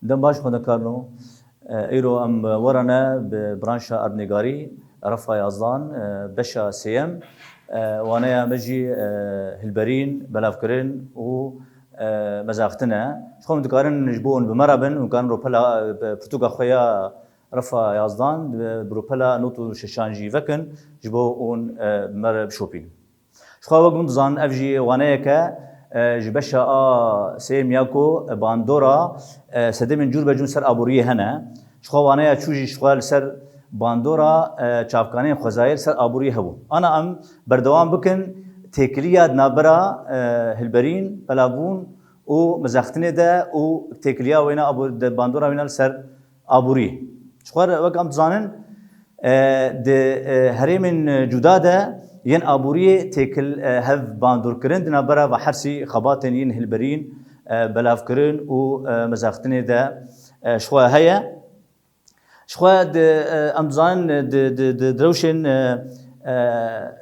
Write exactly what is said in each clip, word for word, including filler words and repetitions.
Dem baş xwendekarno. E, îro em werane bi branşa erdnêgarî, refa yazdan, e, beşa sêyem. E, waneya me jî, e, hilberîn, belavkirin û, e, mezaxtin e. Ji xwe hûn dikarin ji bo hûn bi me re bin, hûn karin rûpela, e, pirtûka xwe ya refa yazdan, bi, bi rûpela nod û şeşan jî vekin, ji bo hûn, e, bi me re bişopînin. Ji xwe wek hûn dizanin, ev jî waneyek e, e, ji beşa a sêyem ya ku bandora, e, sedemên cûr be cûn ser aboriyê hene. Ji xwe waneya çû jî ji xwe li ser bandora, e, çavkaniyên xwezayê li ser aboriyê hebû. Ana em berdewam bikin têkiliya di navbera, e, hilberîn, belavbûn û mezextinê de û têkiliya wêna abor-, de bandora wêna li ser aborî. Ji xwe re wek em dizanin, e, di, e, herêmên cuda de yên aboriyê têkil, e, hev bandorkirin di navbera ve hersî xebatên yên hilberîn, e, belavkirin û, e, mezextinê de, e, ji xwe heye. Ji xwe di, e, em dizanin di, di, di, di rewşên, e, e,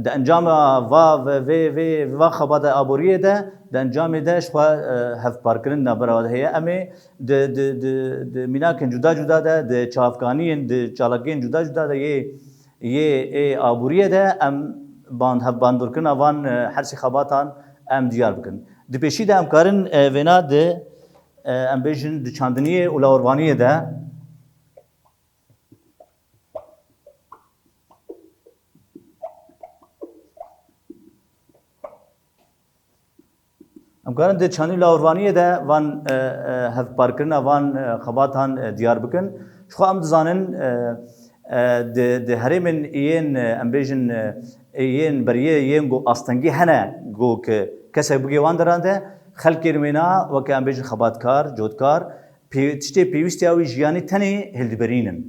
di encama va, ve, vê, vê, va xebata aboriyê de, di encamê de ji xwe, e, hevparkirin navbera de heye. Em ê di, di, di, di mînakên cuda cuda de, di çavkaniyên, di çalakiyên cuda cuda de yê, yê ê aboriyê de em band-, hevbandorkirina van, e, hersî xebatan em diyar bikin. Di pêşî de em karin, e, vêna di, e, em bêjin di çandiniyê û lawirvaniyê de Em karin di çandî û lawirvaniyê de van, e, e, hevparkirina van, e, xebatan, e, diyar bikin. Ji xwe em dizanin, e, e, di, di herêmên yên, e, em bêjin, e, yên beriyê yên ku astengî hene, ku ki kesek bigê wan deran de, xelkên wêna weke em bêjin xebatkar, cotkar, pê-, tiştê pêwîstiya wî jiyanî tenê hildiberîn in.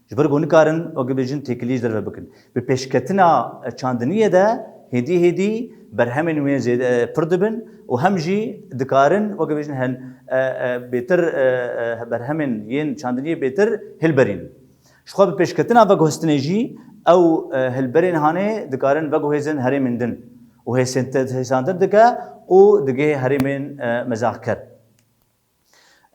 Ji ber ku nikarin, weke bêjin, têkilî ji derve bikin. Bi pêşketina çandiniyê de hêdî hêdî berhemên wê zêde, e, pir dibin û hem jî dikarin, weke bêjin, hen, e, e, bêtir, e, e, berhemên yên çandiniyê bêtir hilberîn. Ji xwe bi pêşketina veguhestinê jî ew, e, hilberên hanê dikarin veguhêzin herêmên din û hêsente-, hêsantir dike û digihê herêmên, e, mezaxker.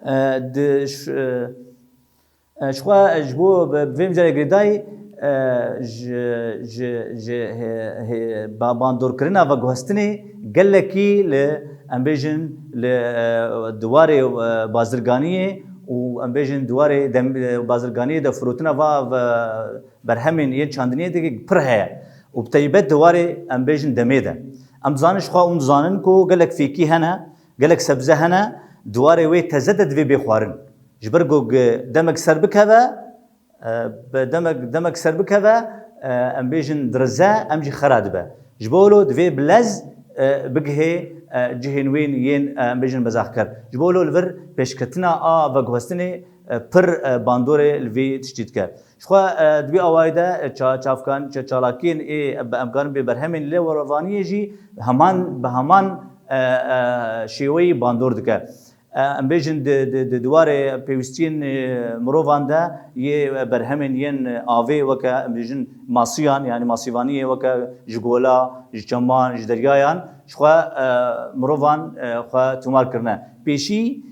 E, di ş-, e, e, ji xwe, e, ji bo bi, bi vê mijarê girêdayî, e, ji, ji, ji hê, hê, ba-, bandorkirina veguhestinê gelekî li, em bêjin, li, e, di warê, e, bazirganiyê û em bêjin di warê dem-, e, bazirganiyê de firotina va, ve, berhemên yên çandiniyê de pir heye û bi teybet di warê, em bêjin, demê de. Em dizanin, ji xwe hûn dizanin ku gelek fêkî hene, gelek sebze hene, di warê wê teze de divê bê xwarin. Ji ber ku gi-, demek ser bikeve, e, bi demek, demek ser bikeve, e, em bêjin dirize, em jî xera dibe. Ji bo wilo divê bi lez, e, bigihê, e, cihên wên yên, e, em bêjin mezaxker. Ji bo wilo li vir pêşketina a veguhestinê, e, pir, e, bandorê li vê tiştî dike. Ji xwe, e, di vî awayî de, e, ça-, çavkan-, ça-, çalakiyên ê, em karin bê berhemên lê werevaniyê jî heman, bi heman, e, e, şêweyî bandor dike. E, em bêjin di, di, di, di warê pêwîstiyên, e, mirovan de yê berhemên yên avê weke, em bêjin, masiyan, yanî masîvaniyê weke ji gola, ji çeman, ji deryayan, ji xwe, e, mirovan, e, xwe tûmar kirine. Pêşî,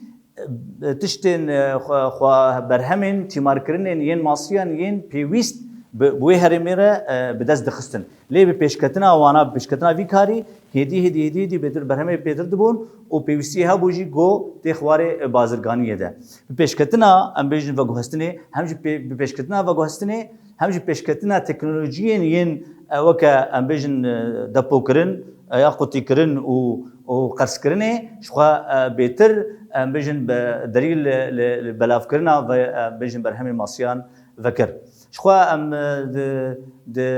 e, tiştên, e, xwe, xwe berhemên tîmarkirinên yên masiyan yên pêwîst bi, bi wê herêmê re, e, bi dest dixistin. Lê bi pêşketina wana, bi pêşketina vî karî hêdî, hêdî, hêdî, hêdî bêtir berhemê bêtir dibûn û pêwîstiyê hebû jî ku tê xwarê, e, bazirganiyê de. Bi pêşketina, em bêjin, veguhestinê, hem jî pê-, bi pêşketina veguhestinê, hem jî pêşketina teknolojiyên yên, e, weke, em bêjin, e, depokirin, e, ya qutîkirin û, û qerzkirinê ji xwe, e, bêtir, em bêjin, bi derî li, li, li belavkirina ve, em bêjin, berhemên masiyan vekir. Ji xwe em, e, di, di,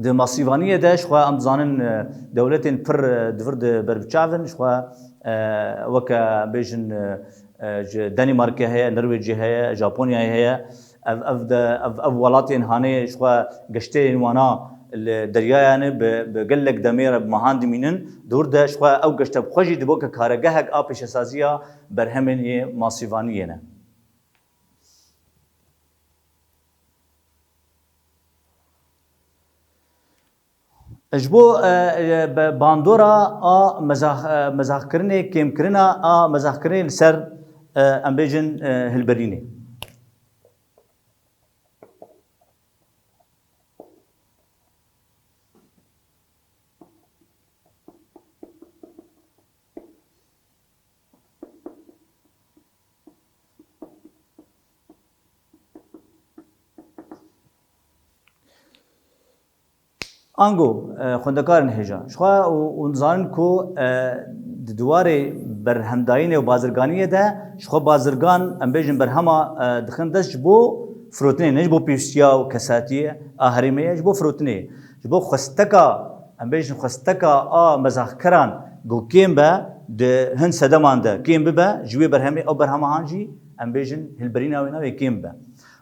di masîvaniyê de ji xwe em dizanin, e, dewletên pir, e, di vir de berbiçav in. Ji xwe, e, weke, em bêjin, e, e, ji Danimarkê heye, Norwêcê heye, Japonyayê heye. Ev, ev de, ev, ev welatên hanê ji xwe geşteyên wana li deryayan e, bi, bi gelek demê re bi mehan dimînin. Di wir de ji xwe ew geşte bi xwe jî dibo ke karegehek a pêşesaziya berhemên ê masîvaniyê ne. Ji bo, e, e, be-, bandora a mezax-, e, mezaxkirinê, kêmkirina a mezaxkirinê li ser, e, em bêjin, e, hilberînê. Ango, e, xwendekarên hêja. Jixwe û, û nizanin ku, e, di diwarê berhemdayînê û bazirganiyê de jixwe bazirgan, em bêjin berhema, e, dixin dest ji bo firotinê, ne ji bo pêwîstiya û kesatiyê a herêmê ye, ji bo firotinê. Ji bo xwesteka, em bêjin xwesteka a mezaxkeran ku kêm be, di hin sedeman de kêm bibe, ji wê berhemê, ew berhema han jî, em bêjin hilberîna wê navê kêm be.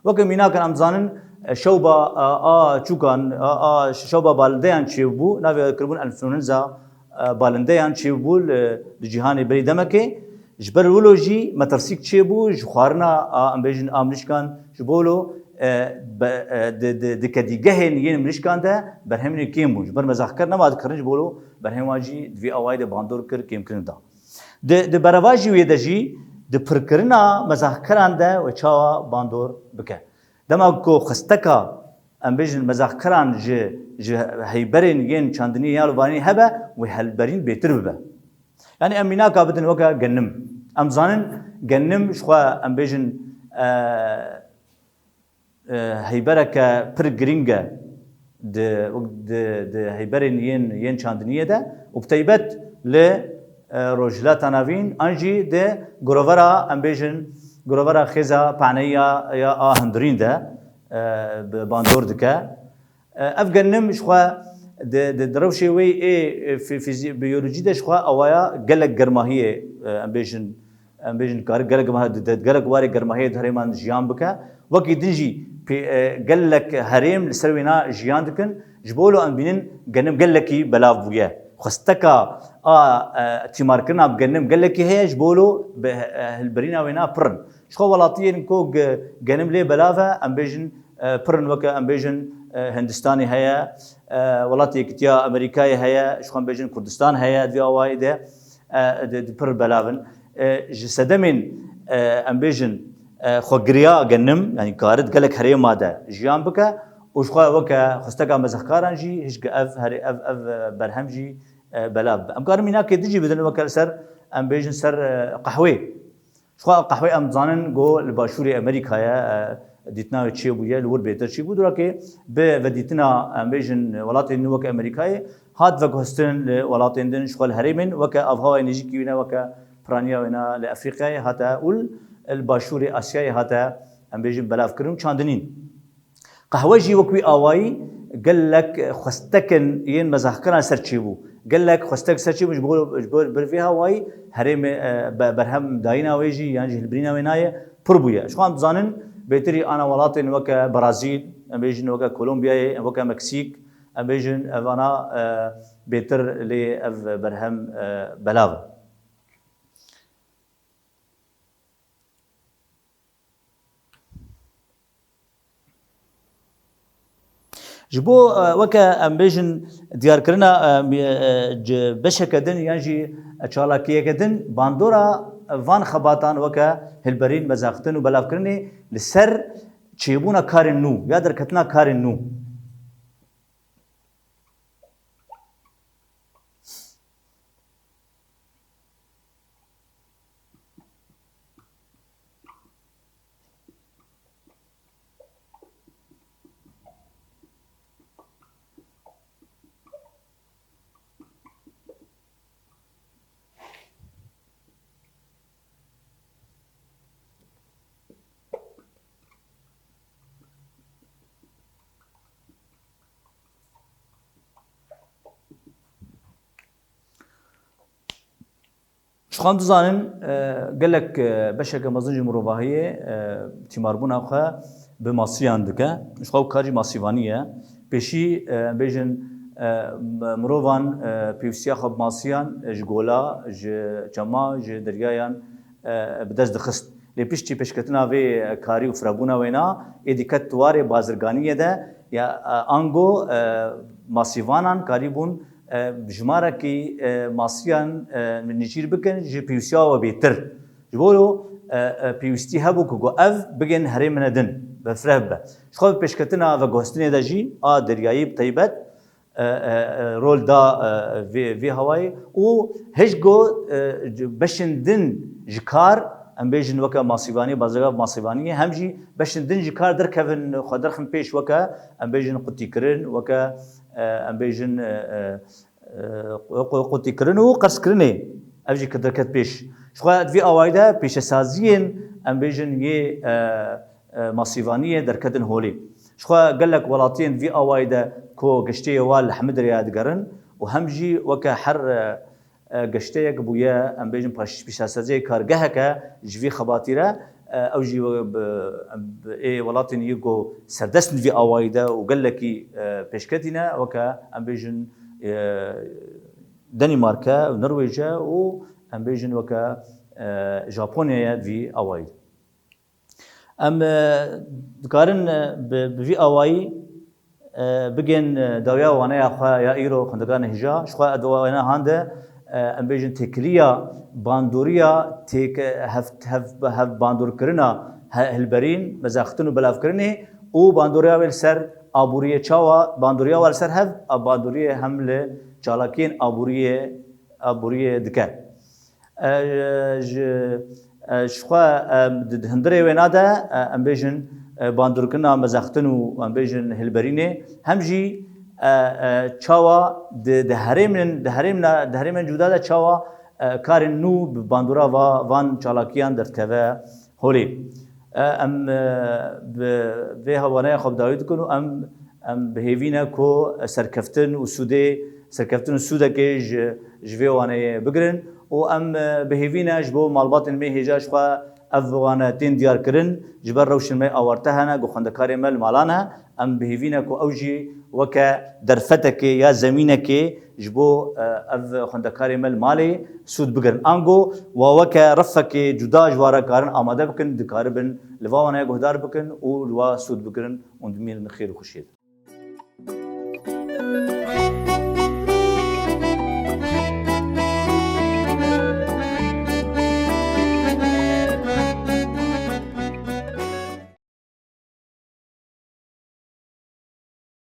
Weke mînakin em zanin, e, şewba, e, a çûkan, a, a şewba balindeyan çêbû, navê kiribûn enfluenza, e, balindeyan çêbû li, li cîhanê berî demekê. Ji ber wilo jî metirsîk çêbû, ji xwarina a, em bêjin a mirîşkan, ji bo wilo, e, be, e, di, di, di kedîgehên yên mirîşkan de berhemên kêm bûn. Ji ber mezaxker nema dikirin, ji bo wilo berhemên wan jî di vî awayî de bandor kir, kêmkirin da. Di, di berevajî wê de jî di pirkirina mezaxkeran de we çawa bandor bike? Dema ku xwesteka, em bêjin, mezaxkeran ji, ji heyberên yên çandiniyê ya li vanî hebe, wê hilberîn bêtir bibe. Yanî em mînaka bidin weke genim. Em zanin genim jixwe, em bêjin, e, e, heybereke pir girîng e di, di, di heyberên yên, yên çandiniyê de û bi taybet li, e, Rojhilata Navîn an jî di girovera, em bêjin, girovera xêza paneyî ya, ya a hundirîn de, e, bi bandor dike. E, ev genim jixwe di, di, di rewşê wê ê, e, fî-, fîzî-, biyolojî de jixwe awaya gelek germahiyê, e, em bêjin, em bêjin, kar gelek ma-, di, di, gelek warê germahiyê di herêman jiyan bike. Wekî din jî pê-, e, gelek herêm li ser wêna jiyan dikin. Ji bo lo em bînin genim gelekî belav bûye. Xwesteka a, e, tîmarkirina bi genim gelekî heye, ji bo lo bi, e, hilberîna wêna pir in. Jixwe welatiyên ku ge-, genim lê belav e, em bêjin, e, pir in, weke em bêjin, e, Hindistanê heye, e, Welatê Yekîtiya Amerîkayê heye, jixwe em bêjin Kurdistan heye, di vî awayî de. E, di, di pir belav in. E, ji sedemên, e, em bêjin, e, xwegiriya genim, yanî karit gelek herêma de jiyan bike û jixwe weke xwesteka mezexkaran jî hişk ev herê-, ev, ev, e, berhem jî, e, belav bibe. Em karin mînakê din jî bidin weke li ser, em bêjin ser, e, qehwê. Jixwe qehwê em dizanin ku li başûrê Amerîkayê, e, dîtina wê çêbûye, li wir bêtir çêbû. Durakê bi vedîtina, em bêjin, welatên nû weke Amerîkayê hat veguhestin li welatên din, jixwe li herêmên weke avhewayê nêzîkî wêne, weke piraniya wêne li Efrîqyayê hate û li başûrê Asyayê hate, em bêjin, belavkirin û çandinîn. Qehwe jî wek wî awayî gelek xwestekin yên mezahkiran ser çêbû. Gelek xwestek ser çêbû ji bo, ji bo, ber vê awayî herêmê, e, be-, berhem dayîna wê jî yan jî hilbirîna wê nayê pir bûye. Ji xwe em dizanin bêtirî ana welatên weke Brazîl, em bêjin weke Kolombiyayê, weke Meksîk, em bêjin ev ana, e, bêtir lê ev berhem, e, belav e. Ji bo, e, weke em bêjin diyarkirina, e, mi-, e, ci-, beşeke din yan jî çalakiyeke din bandora van xebatan weke hilberîn, mezaxtin û belavkirinê li ser çêbûna karên nû ya derketina karên nû. Ji xwe em dizanin, e, gelek, e, beşeke mezin ji mirovahiyê, e, tîmarbûna xwe bi masiyan dike. Ji xwe ew kar jî masîvanî ye. Pêşî, e, em bêjin, e, m-, mirovan, e, pêwîstiya xwe bi masiyan, e, ji gola, ji çema, ji deryayan, e, bi dest dixist. Lê piştî pêşketina vê, e, karî û firehbûna wêna, êdî ket di warê bazirganiyê de, ya, e, ango, e, masîvanan karîbûn, e, jimarekî, e, masiyan, e, nêçîr bikin ji pêwîstiya we bêtir. Ji bo, e, e, pêwîstî hebû ku got ev bigên herêmine din, bi fireh bibe. Ji xwe bi pêşketina veguhestinê de jî a deryayî bi taybet, e, e, e, rol da, e, vê, vê hawayê û hişk got, e, c-, beşên din ji kar, em bêjin weke masîvanî, bazargava masîvaniyê, hem jî beşên din ji kar derkevin, xwe derxin pêş weke, em bêjin qutîkirin, weke, e, em bêjin, e, e, e, qu-, qutîkirin û qerzkirinê. Ev jî ki derket pêş. Ji xwe di vî awayî de pêşesaziyên, em bêjin, yê, e, e, masîvaniyê derketin holê. Ji xwe gelek welatiyên vî awayî de ku geşteyê wa li hemî derya digerin û hem jî weke her, e, e, geşteyek bûye, em bêjin, paş-, pêşesaziyê kargeheke ji vî xebatî re, e, ew jî we-, bi, bi, ê welatên yê ku serdest in vî awayî de û gelekî, e, pêşketî ne, weke, em bêjin, e, Denîmarke û Norwêce û, em bêjin, weke, e, Japonyayê di vî awayî de. Em, e, dikarin, e, bi, bi vî awayî, e, bigên, e, dawiya waneya xwe ya îro xwendekarên hêja. Ji xwe di wana han de, e, em bêjin têkiliya bandoriya têk-, hev-, hev-, hevbandorkirina he-, hilberîn, mezextin û belavkirinê û bandoriya wê li ser aboriyê çawa, bandoriya wa li ser hev, a bandoriyê hem li çalakiyên aboriyê, aboriyê dike. E, ji, e, ji xwe, e, di, di hundirê wêna de, e, em bêjin, e, bandorkirina mezextin û em bêjin hilberînê, hem jî, e, e, çawa di, di herêmên, di herêmna, di herêmên cuda de çawa, e, karên nû bi bandora va, van çalakiyan derdikeve holê. E, em, e, bi vê hewaneya xwe bi dawî dikin û em, em bi hêvî ne ku serkeftin û sûdê, serkeftin û sûdekê ji, ji vê waneyê bigirin û em, e, bi hêvî ne ji bo malbatên me hêja ji xwe ev wane tên diyar kirin, ji ber rewşên me awarte hene ku xwendekarê me li mala ne, em bi hêvî ne ku ew jî weke derfetekê ya zemînekê ji bo, e, ev xwendekarê me li malê sûd bigirin. Ango wa weke refekê cuda ji wa re karin amade bikin, dikaribin li va waneye guhdar bikin û li wa sûd bigirin û dimînin xêr û xweşiyê de.